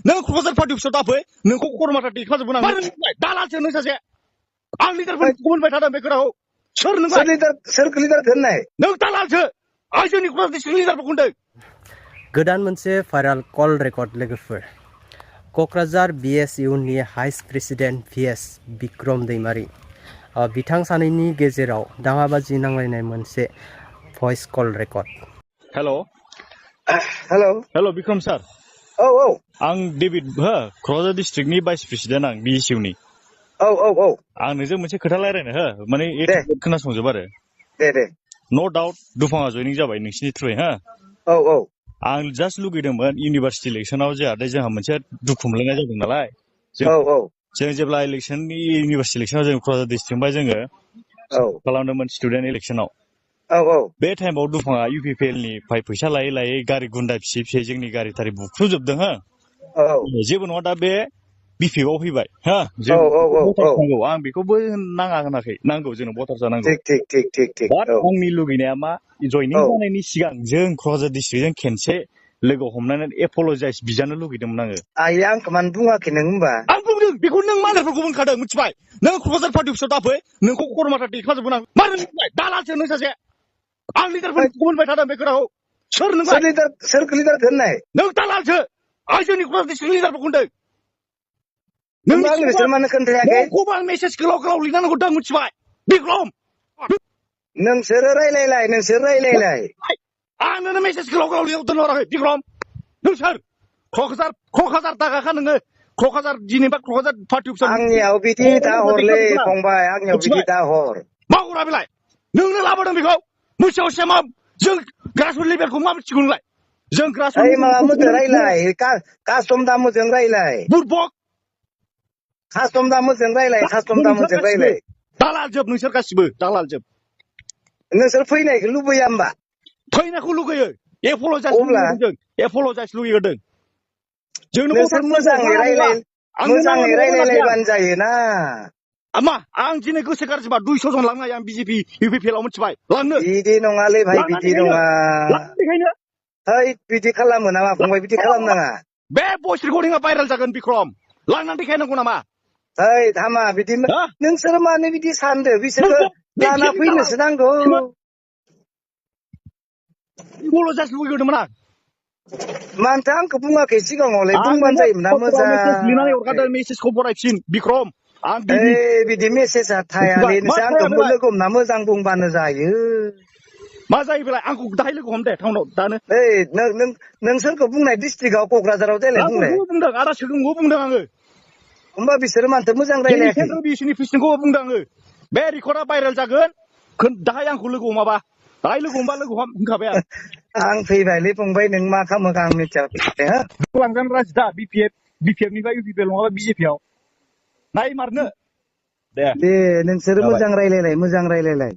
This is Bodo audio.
नों क'क्राझार पार्टी अफिसाव दाफै नोंखौ करमाटा दैखांजोबगोन आं दालालसो नों सासे आं लिडारफोरखौ मोनबाय थादों बे खोथाखौ सोर नोंलाय सोर लिडारखौ होननाय नों दालालसो आं जोंनि क'क्राझार डिस्ट्रिक्टनि लिडारफोरखौ होनदों गोदान मोनसे भाइराल कल रेकर्ड लोगोफोर क'क्राझार BSUनि vice president VS Bikram Daimary बिथां सानैनि गेजेराव दाङाबाजि नांलायनाय मोनसे voice call record hello' hello' Bikram sir औ आं डेभिड हो क'क्राझार डिस्ट्रिक्टनि भाइस प्रेसिडेन्ट आं BSUनि औ आं नोंजों मोनसे खोथा रायज्लायनो हो माने खोनासंजोब आरो दे नो डाउट दुफाङा जयनिं जाबाय नोंसिनि थ्रुयै हा औ आं जास्ट लुगैदोंमोन इउनिभार्सिटि इलेक्सनाव जोंहा मोनसे दुखु मोनलायनाय जादों नालाय जों जेब्ला इउनिभार्सिटि इलेक्सनाव जों क'क्राझार डिस्ट्रिक्टनिफ्राय जोङो खालामदोंमोन स्टुडेन्ट इलेक्सनाव बे टाइमाव दुफाङा UPPL निफ्राय फैसा लायै लायै गारि गुन्दा फिसा जोंनि गारि थारि बुख्रुबजोबदों हो जेबो नङा दा बे BPF आव फैबाय हा जों भटार्स नांगौ आं बेखौबो नाङा होनाखै नांगौ जोंनो भटार्स नांगौ थिग बाट आंनि लुगैनाया मा जयनिं जानायनि सिगां जों क'क्राझार डिस्ट्रिक्टजों खेनसे लोगो हमनानै एपलजाइज बिजानो लुगैदोंमोन आङो आंखौ मानो बुङाखै नों होमबा आं बुंदों बेखौ नों मालायफोरखौ बुंखादों मिथिबाय नों क'क्राझार पार्टी अफिसाव दाफै नोंखौ करमाटा दैखांजोबगोन आं मानो नोंलाय दालालसो नों सासे आं लिडारफोरखौ मोनबाय थादों बे खोथाखौ सोर नोंलाय सोर लिडारखौ होननाय नों दालालसो आं जोंनि क'क्राझार डिस्ट्रिक्टनि लिडारफोरखौ होनदों नोंसोर मानो खोन्थायाखै नोंखौबो आं मेसेज गोलाव लिरनांगौ दां मिथिबाय बिक्रम नोंसोरो रायलायलाय आं नोंनो मेसेज गोलाव दोनहराखै बिक्रम नों सोर क'क्राझार दागाखा नोङो क'क्राझार जेनेबा क'क्राझार पार्टी अफिसाव आंनियाव बिदि दाहरलै फंबाय आंनियाव बिदि दाहर मा हरा बेलाय नोंनो लाबोदों बेखौ मोनसेयाव सेमा जों ग्रासरुट लेभेलखौ मा मिथिगौ नोंलाय जों ग्रासरुट माबा मोजां रायलाय कास्टम दामोजों रायलाय बुरबक कास्टम दामोजों रायलाय दालालजोब नोंसोर गासिबो दालालजोब नोंसोर फैनायखौ लुबैया होमबा फैनायखौ लुगैयो एपलजाइस लुगैदों जोंनो नोंसोर मोजाङै रायलायलायबानो जायोना मा आं दिनै गोसो गाज्रिबा 200 जन लांनो हायो आं BJP UPPL आव मिथिबाय लांनो बिदि नङालै भाइ बिदि नङा बिदि खालामो नामा फंबाय बिदि खालामनाङा बे भइस रेकर्डिंआ भाइरेल जागोन बिक्रम लांनानै देखायनांगौ नामा हामा बिदि नोंसोर मानो बिदि सानदो बिसोरखौ लाना फैनोसो नांगौ एपलजाइस लुगैदोंमोन आं मानोथो आंखौ बुङाखै सिगाङावलाय बुंबानो जायोमोन ना मोजां लिरनानै हरखादों मेसेजखौ फरायफिन बिक्रम आं बिदि मेसेजआ थायालै नोंसोर आंखौ लोगो हमना मोजां बुंबानो जायो मा जायो बेलाय आंखौ दाहाय लोगो हम दे टाउनाव दानो नोंसोरखौ बुंनाय डिस्ट्रिक्टआव क'क्राझाराव देलाय बुंलाय बुंदों आदा सोगोमखौ बुंदों आङो होमबा बिसोरो मानोथो मोजां रायलायाखै सेन्ट्रेल BSUनि प्रेसिडेन्टखौ बुंदों आङो बे रेकर्डआ भाइरेल जागोन दाहाय आंखौ लोगो हमाबा दाहाय लोगो हमबा लोगो हम होनखाबाय आं फैबायलै फंबाय नों मा खालामो आं मिथिया लांजान राजि दा BPF निफ्राय UPPL नङाबा BJP आव नाय मारनो दे नोंसोरो मोजां रायलायलाय